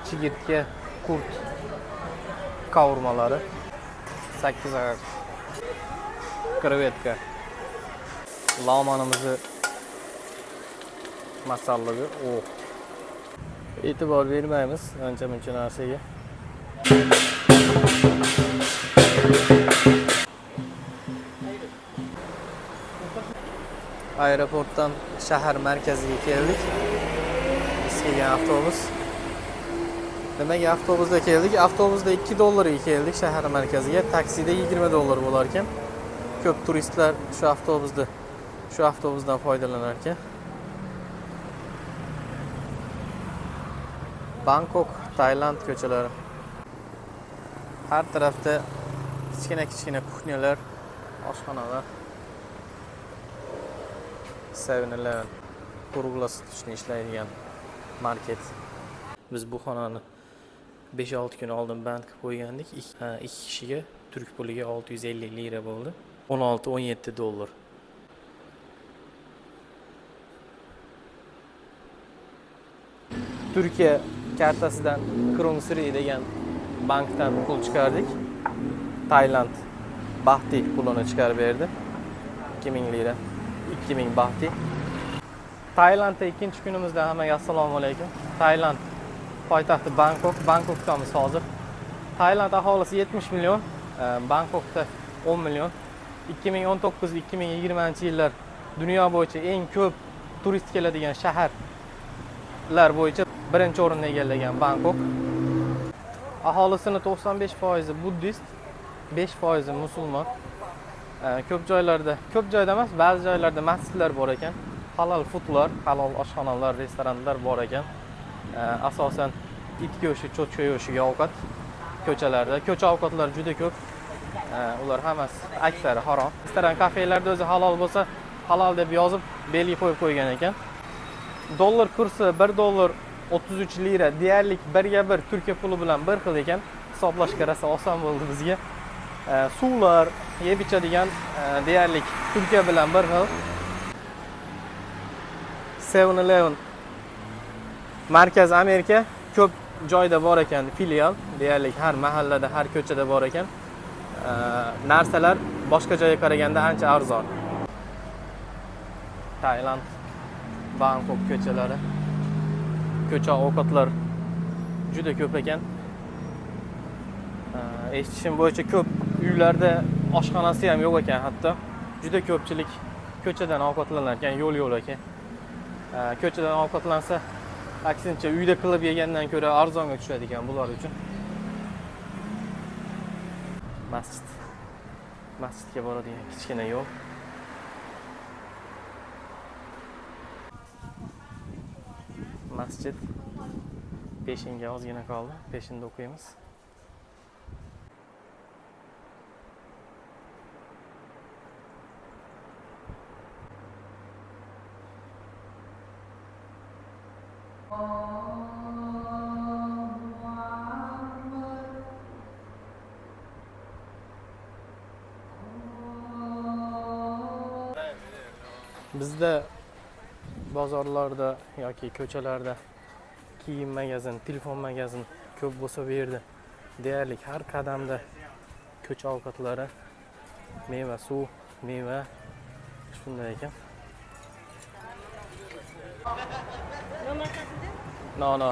Chigirtka, qurt kavurmalari. 8 oyoq. Krevetka. Lag'monimizni masalligi. Oh. E'tibor bermaymiz ancha muncha narsaga. Aeroportdan shahar markaziga keldik. Biz kelgan avtobus. Nimaga avtobusda keldik? Avtobusda 2 dollarga keldik shahar markaziga. Taksida 20 dollar bo'lar ekan. Ko'p turistlar shu avtobusdan foydalanar ekan. Bangkok, Tailand ko'chalari. Har tarafda kichkina-kichkina kuxnyalar, oshxonalar. 7-Eleven круглосуточный ishlaydigan market. Biz bu xonani 5-6 kun oldin band qilib qo'ygandik. Ikki kishiga turk puliga 650 lira bo'ldi. 16-17 dollar. Turkiya kartasidan Krungsri degan bankdan pul chiqardik. Tailand bahti pulini chiqarib berdi. 2000 lira, 2000 bahti. Tailandda ikkinchi kunimizda hammaga assalomu alaykum. Tailand poytaxti Bangkok, Bangkokdamiz hozir. Tailand aholisi 70 million, Bangkokda 10 million. 2019-2020 yillar dunyo bo'yicha eng ko'p turist keladigan shaharlar bo'yicha birinchi o'rinni egallagan Bangkok. Aholisini 95% buddist, 5% musulmon. Ko'p joylarda, ko'p joyda emas, ba'zi joylarda masjidlar bor ekan. Halol foodlar, halol oshxonalar, restoranlar bor ekan. Asosan it go'shti, cho'chqa go'shtiga ovqat ko'chalarda. Ko'cha ovqatlari juda ko'p. Ular hammasi aksari harom. Restoran, kafelarda o'zi halol bo'lsa, halol deb yozib belgi qo'yib qo'ygan ekan. Dollar kursi 1 dollar 33 lira, deyarli birga bir Turkiya puli bilan bir xil ekan. Hisoblashga rosa oson bo'ldi bizga. Suvlar, yeb ichadigan deyarli Turkiya bilan bir xil. 7-Eleven Markaz Amerika ko'p joyda bor ekan filial, deyarli har mahallada, har ko'chada bor ekan. Narsalar boshqa joyga qaraganda ancha arzon. Tailand, Bangkok ko'chalari. Ko'cha ovqatlar juda ko'p ekan. Eshitishim bo'yicha ko'p uylarda oshxonasi ham yo'q ekan hatto. Juda ko'pchilik ko'chadan ovqatlanar ekan, yo'l yo'lakay. Ko'chadan ovqatlansa, aksincha uyda qilib yegandan ko'ra arzonga tushadi ekan bular uchun. Masjid. Masjidga boradigan kichkina yo'l. Masjid. Peshinga ozgina qoldi. Peshinda o'qiymiz. Bizda bozorlarda yoki ko'chalarda kiyim magazin, telefon magazin ko'p bo'lsa, bu yerda deyarli har qadamda ko'cha ovqatlari, meva, suv, meva shunday ekan. No, no.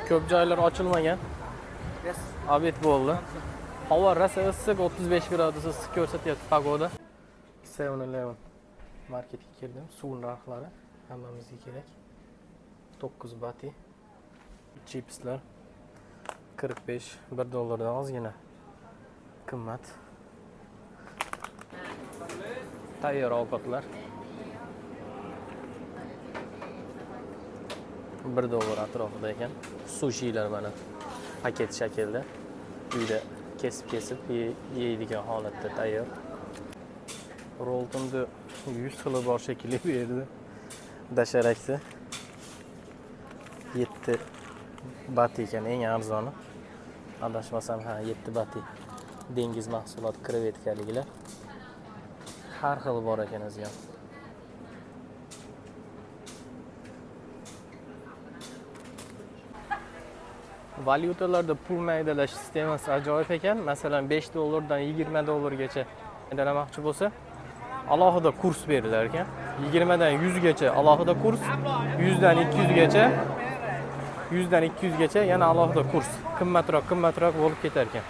Ko'p joylar ochilmagan. Yes. Обед bo'ldi. Havo rosa issiq, 35 gradus issiq ko'rsatyapti погода. 7-Eleven marketga kirdim. Suv narxlari hammamizga kerak. 9 bati. Chipslar 45, 1 dollardan ozgina qimmat. Tayyor ovqatlar 1 dollar atrofida ekan. Sushilar mana paket shaklda uyda kesib-kesib yeydigan holatda tayyor. Roltonda 100 xili bor shekilli bu yerda. Dasharakda 7 bat ekan eng arzoni. Adashmasam, ha, 7 bati. Dengiz mahsuloti krevetkaliklar. Har xil bor ekan o'zi ham. Valyutalarda pul maydalash sistemasi ajoyib ekan. Masalan, 5 dollardan 20 dollargacha maydalamoqchi bo'lsa, alohida kurs berilar ekan. 20 dan 100 gacha alohida kurs, 100 dan 200 gacha, 100 dan 200 gacha yana alohida kurs. Qimmatroq, qimmatroq bo'lib ketar ekan.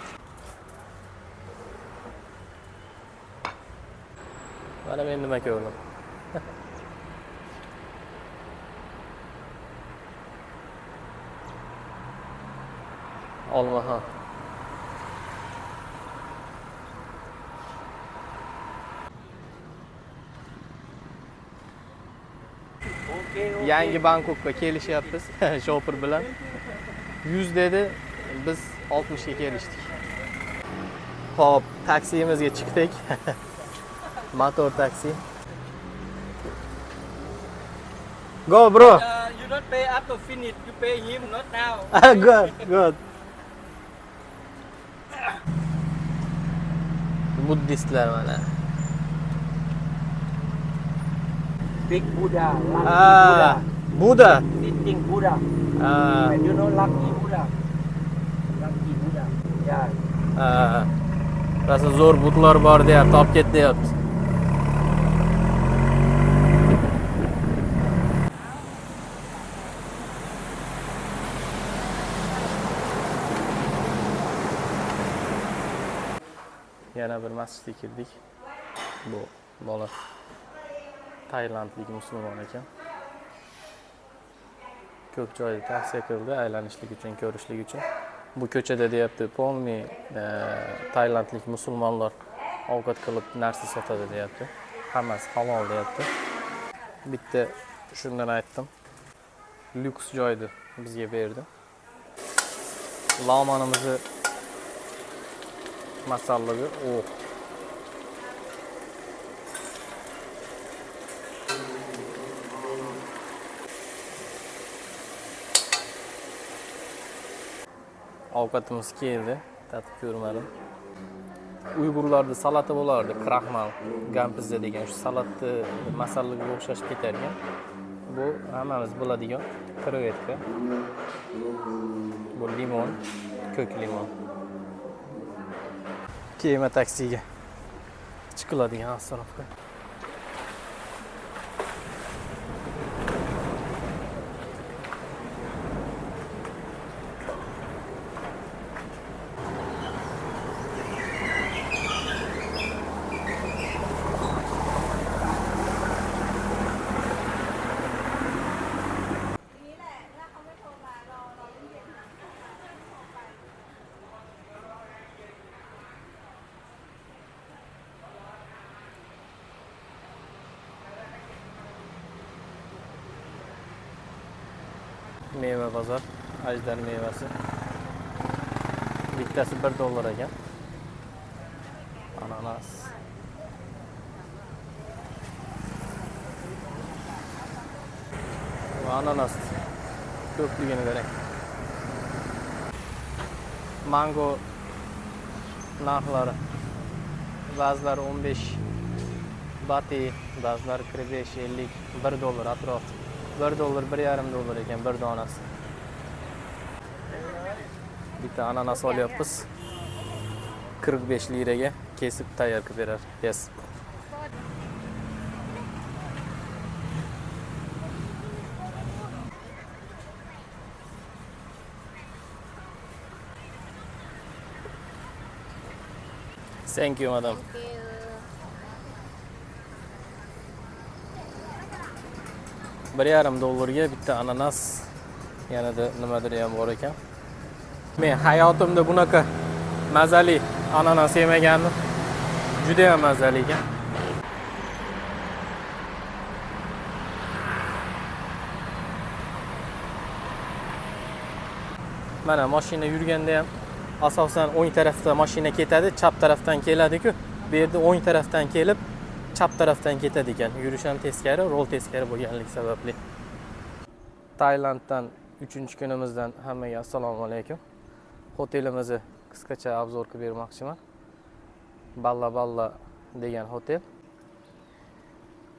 Mana men nima ko'rdim. Olmaxon. Yangi Bangkokka kelishyapmiz shopir bilan. 100 dedi, biz 60 ga kelishdik. Xo'p, taksimizga chiqdik. Motor taksi. Go bro. You don't pay after finish. You pay him, not now. Good, good. Buddistlar mana. Big Buddha, lucky Ah, Buddha. Sitting Buddha. Ah, And you know lucky Buddha. Lucky Buddha. Yeah. Ah. Rosa zo'r butlar bor deyapti, olib ket deyapti. Yana bir masjidga kirdik. Bu bola Tailandlik musulmon ekan. Ko'p joyda tavsiya qildi aylanishlik uchun, ko'rishlik uchun. Bu ko'chada deyapti, полный tailandlik musulmonlar ovqat qilib narsa sotadi deyapti. Hammasi halol deyapti. Bitta shundan aytdim. Lyuks joyni bizga berdi. Lag'monimizni masalligi, oh. Ovqatimiz keldi, tatib ko'rmadim. Uyg'urlarda salati bo'lardi, kraxmal, gampizza degan shu salatni masalligiga o'xshashib ketar ekan. Bu hammamiz biladigan krevetka. Bu limon, ko'k limon. Kema taksiga chiqiladigan остановка. Meva bozor, ajdar mevasi. Bittasi 1 dollar ekan. Ananas. Va ananas ko'pligini qarang. Mango narxlari. Ba'zilari 15 bati, ba'zilari 45, 50, 1 dollar atrof. 1 dollar, bir yarim dollar ekan bir donasi. Bitta ananas olyapmiz. 45 liraga kesib tayyor qilib berar. Yes. Thank you, madam. Thank you. Bir yarim dollarga bitta ananas, yanada nimadir ham bor ekan. Men hayotimda bunaqa mazali ananas yemagandim. Juda ham mazali ekan. Mana mashina yurganda ham asosan o'ng tarafda mashina ketadi, chap tarafdan keladi-ku. Bu yerda o'ng tarafdan kelib, chap tarafdan ketadi ekan. Yurish ham teskari, rol teskari bo'lganligi sababli. Tailanddan 3-kunimizdan hammaga assalomu alaykum. Hotelimizni qisqacha обзор qilib bermoqchiman. Balla Balla degan hotel.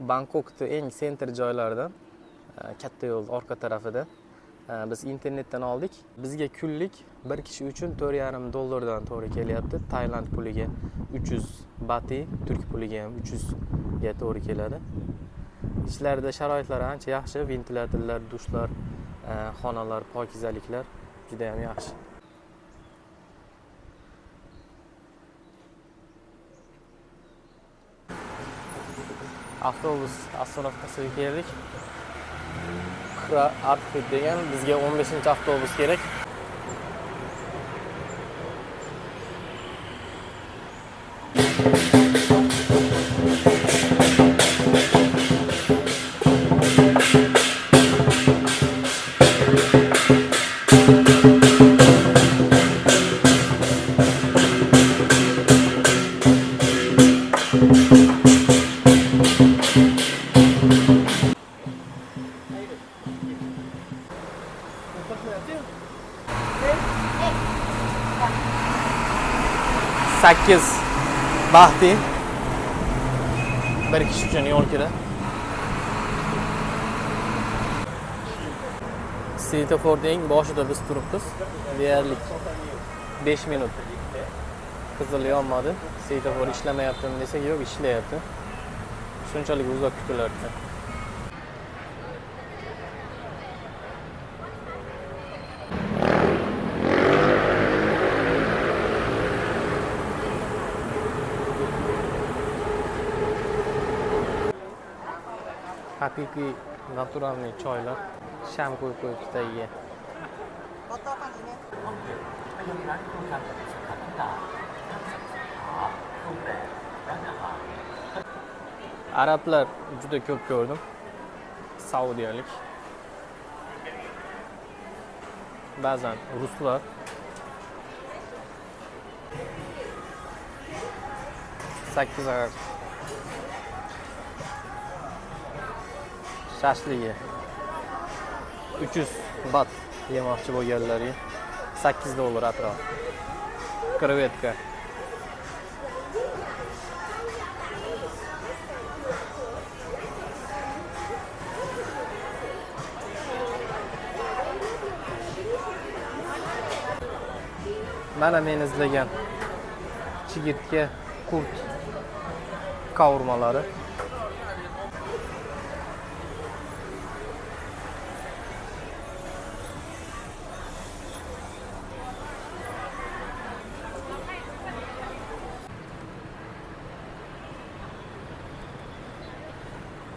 Bangkokning eng центр joylaridan, katta yo'l orqa tarafida. Biz internetdan oldik. Bizga kunlik bir kishi uchun 4,5 dollardan to'g'ri kelyapti. Tailand puliga 300 bati, turk puliga ham 300 ga to'g'ri keladi. Ichlarida sharoitlari ancha yaxshi, ventilyatorlar, dushlar, xonalar, pokizaliklar juda ham yaxshi. Avtobus остановка siga keldik. Kra Artfit degan bizga 15 avtobus kerak. Sakkiz baxti bir kishi uchun yo'l kira. Svetoforning boshida biz turibmiz. Deyarli 5 minut qizil yonmadi. Svetofor ishlamayaptimi desak, yo'q, ishlayapti. Shunchalik uzoq kutilar ekan. Haqiqiy naturalniy choylar, sham qo'yib qo'yibdi tagiga. Arablar juda ko'p ko'rdim. Saudiyalik. Ba'zan ruslar. 8 arab. Shashligi 300 bat yemoqchi bo'lganlarga 8 dollar atrof. Krevetka. Mana men izlagan chigirtka, qurt kavurmalari.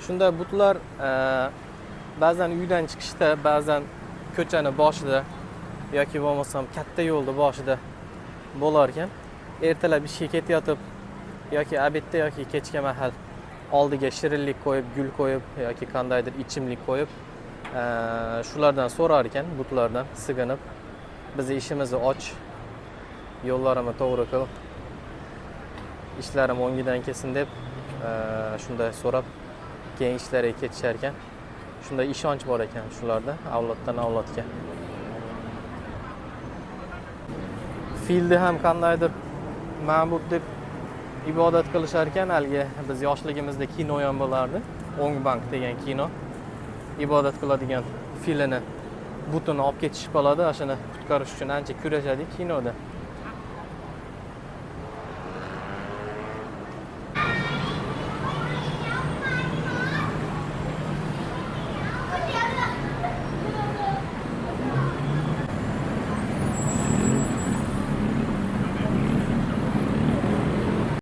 Shunda butlar ba'zan uydan chiqishda, ba'zan ko'chani boshida yoki bo'lmasam katta yo'lni boshida bo'lar ekan. Ertalab ishga ketayotib yoki obedda yoki kechga mahal oldiga shirinlik qo'yib, gul qo'yib yoki qandaydir ichimlik qo'yib, shulardan so'rar ekan, butlardan sig'inib, bizni ishimizni och, yo'llarimni to'g'ri qil, ishlarim o'ngidan kelsin deb, shunday so'rab keyin ishlariga ketishar ekan. Shunday ishonch bor ekan shularda, avloddan avlodga. Filni ham qandaydir ma'bud deb ibodat qilishar ekan. Haligi biz yoshligimizda kino ham bo'lardi. O'ng bank degan kino. Ibodat qiladigan filini butini olib ketishib qoladi. O'shani qutqarish uchun ancha kurashadi kinoda.